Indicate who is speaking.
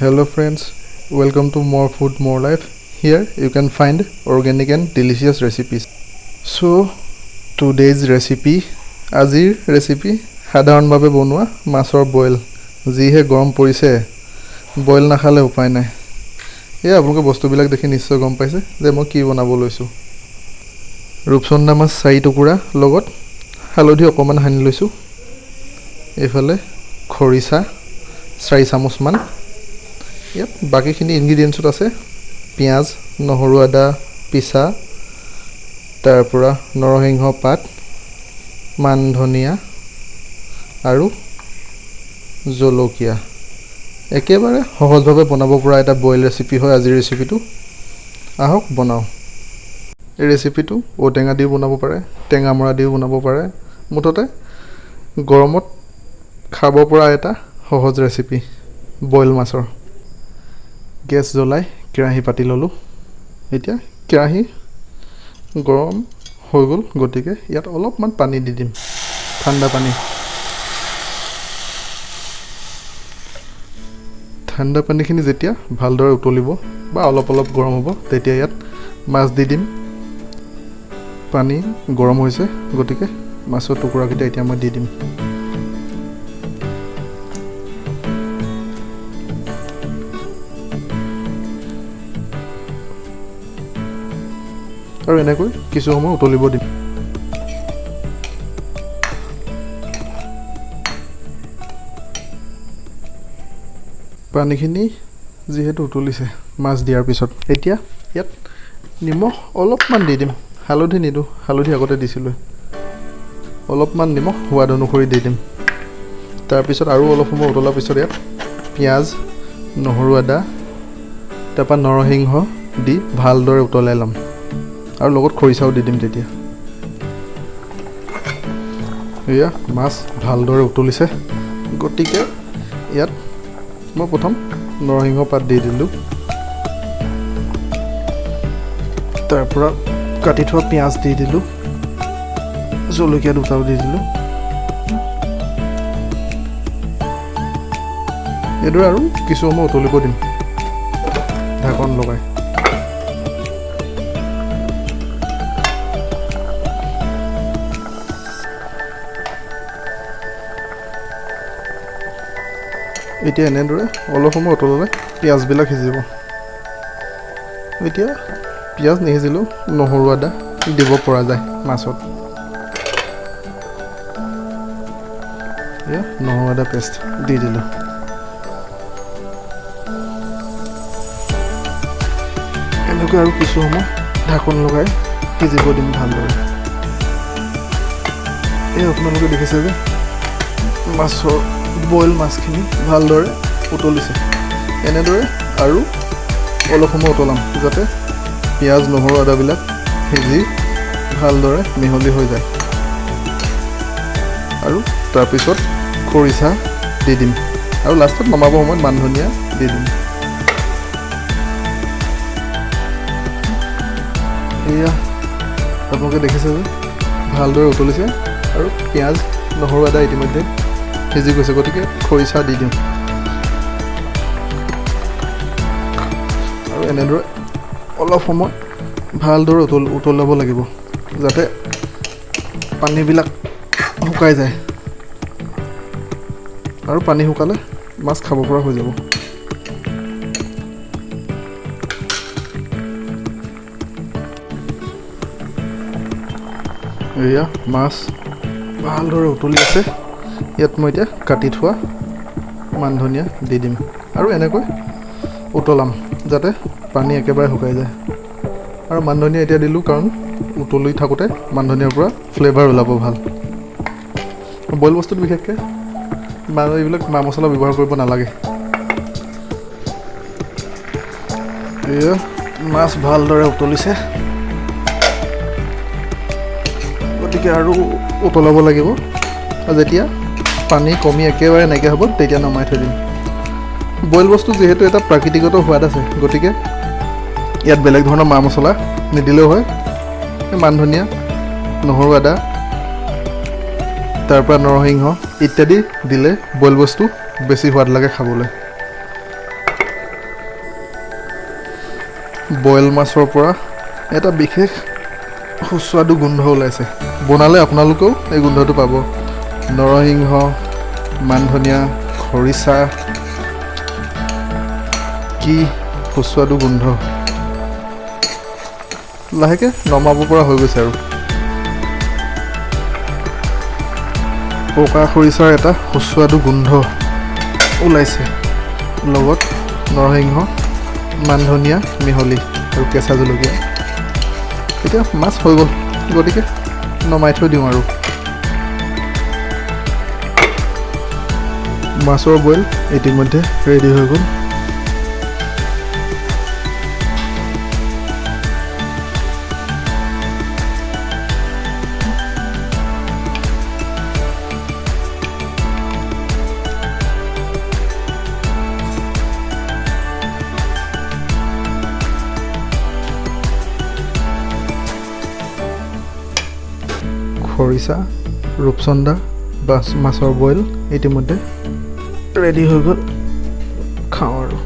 Speaker 1: Hello friends, welcome to More Food More Life. Here you can find organic and delicious recipes. So today's recipe, আজিৰ recipe সাধাৰণভাৱে বনোৱা মাছৰ boil. যিহে গৰম পৰিছে, বইল নাখালে উপায় নাই। এই আপোনালোকে বস্তুবিলাক দেখি নিশ্চয় গম পাইছে যে মই কি বনাব লৈছোঁ। ৰূপচন্দা মাছ 4 টুকুৰা, লগত হালধি অকণমান সানি লৈছোঁ। এইফালে খৰিচা 4 চামুচমান। ইয়াত বাকীখিনি ইনগ্ৰিডিয়েণ্টছত আছে পিঁয়াজ, নহৰু, আদা পিছা, তাৰ পৰা নৰসিংহ পাত, মান ধনিয়া আৰু জলকীয়া। একেবাৰে সহজভাৱে বনাব পৰা এটা বইল ৰেচিপি হয় আজিৰ ৰেচিপিটো। আহক বনাওঁ। এই ৰেচিপিটো ঔটেঙা দিও বনাব পাৰে, টেঙামৰা দিও বনাব পাৰে। মুঠতে গৰমত খাব পৰা এটা সহজ ৰেচিপি বইল মাছৰ। গেছ জ্বলাই কেৰাহী পাতি ল'লোঁ। এতিয়া কেৰাহী গৰম হৈ গ'ল, গতিকে ইয়াত অলপমান পানী দি দিম, ঠাণ্ডা পানী। ঠাণ্ডা পানীখিনি যেতিয়া ভালদৰে উতলিব বা অলপ অলপ গৰম হ'ব, তেতিয়া ইয়াত মাছ দি দিম। পানী গৰম হৈছে, গতিকে মাছৰ টুকুৰাকেইটা এতিয়া মই দি দিম। আৰু এনেকৈ কিছু সময় উতলিব দিম। পানীখিনি যিহেতু উতলিছে মাছ দিয়াৰ পিছত, এতিয়া ইয়াত নিমখ অলপমান দি দিম। হালধি নিদিওঁ, হালধি আগতে দিছিলোঁ। অলপমান নিমখ সোৱাদ অনুসৰি দি দিম। তাৰপিছত আৰু অলপ সময় উতলাৰ পিছত ইয়াত পিঁয়াজ, নহৰু, আদা, তাৰপৰা নৰসিংহ দি ভালদৰে উতলাই ল'ম আৰু লগত খৰিচাও দি দিম তেতিয়া। এয়া মাছ ভালদৰে উতলিছে, গতিকে ইয়াত মই প্ৰথম নৰসিংহ পাত দি দিলোঁ। তাৰপৰা কাটি থোৱা পিঁয়াজ দি দিলোঁ, জলকীয়া দুটাও দি দিলোঁ। এইদৰে আৰু কিছু সময় উতলিব দিম ঢাকন লগাই। এতিয়া এনেদৰে অলপ সময় উতলালে পিঁয়াজবিলাক সিজিব। এতিয়া পিঁয়াজ নিসিজিলেও নহৰু আদা দিব পৰা যায় মাছত। এয়া নহৰু আদা পেষ্ট দি দিলোঁ। এনেকৈ আৰু কিছু সময় ঢাকন লগাই সিজিব দিম ভালদৰে। এই আপোনালোকে দেখিছে যে মাছৰ বইল মাছখিনি ভালদৰে উতলিছে। এনেদৰে আৰু অলপ সময় উতলাম, যাতে পিঁয়াজ, নহৰু, আদাবিলাক সিজি ভালদৰে মিহলি হৈ যায়। আৰু তাৰপিছত খৰিচা দি দিম আৰু লাষ্টত নমাবৰ সময়ত মান ধনিয়া দি দিম। এয়া আপোনালোকে দেখিছে যে ভালদৰে উতলিছে আৰু পিঁয়াজ, নহৰু, আদা ইতিমধ্যে সিজি গৈছে, গতিকে খৰিচা দি দিওঁ। আৰু এনেদৰে অলপ সময় ভালদৰে উতলাব লাগিব, যাতে পানীবিলাক শুকাই যায়। আৰু পানী শুকালে মাছ খাব পৰা হৈ যাব। এয়া মাছ ভালদৰে উতলি আছে। ইয়াত মই এতিয়া কাটি থোৱা মান ধনিয়া দি দিম আৰু এনেকৈ উতলাম, যাতে পানী একেবাৰে শুকাই যায়। আৰু মান ধনিয়া এতিয়া দিলোঁ কাৰণ উতলি থাকোঁতে মান ধনিয়াৰ পৰা ফ্লেভাৰ ওলাব ভাল। বইল বস্তুত বিশেষকৈ এইবিলাক মা মছলা ব্যৱহাৰ কৰিব নালাগে। এয়া মাছ ভালদৰে উতলিছে, গতিকে আৰু উতলাব লাগিব। আৰু যেতিয়া পানী কমি একেবাৰে নাইকিয়া হ'ব, তেতিয়া নমাই থৈ দিম। বইল বস্তু যিহেতু এটা প্ৰাকৃতিগত সোৱাদ আছে, গতিকে ইয়াত বেলেগ ধৰণৰ মা মছলা নিদিলেও হয়। মান ধনিয়া, নহৰু, আদা, তাৰপৰা নৰসিংহ ইত্যাদি দিলে বইল বস্তু বেছি সোৱাদ লাগে খাবলৈ। বইল মাছৰ পৰা এটা বিশেষ সুস্বাদু গোন্ধ ওলাইছে। বনালে আপোনালোকেও এই গোন্ধটো পাব। নৰসিংহ, মান ধনিয়া, খৰিচা, কি সুস্বাদু গোন্ধ! লাহেকৈ নমাব পৰা হৈ গৈছে। আৰু পকা খৰিচাৰ এটা সুস্বাদু গোন্ধ ওলাইছে, লগত নৰসিংহ, মান ধনিয়া মিহলি আৰু কেঁচা জলকীয়া। এতিয়া মাছ হৈ গ'ল, গতিকে নমাই থৈ দিওঁ। আৰু মাছৰ বইল ইতিমধ্যে ৰেডি হৈ গ'ল। খৰিচা, ৰূপচন্দা বা মাছৰ বইল ইতিমধ্যে ৰেডি হৈ গ'ল। খাওঁ আৰু।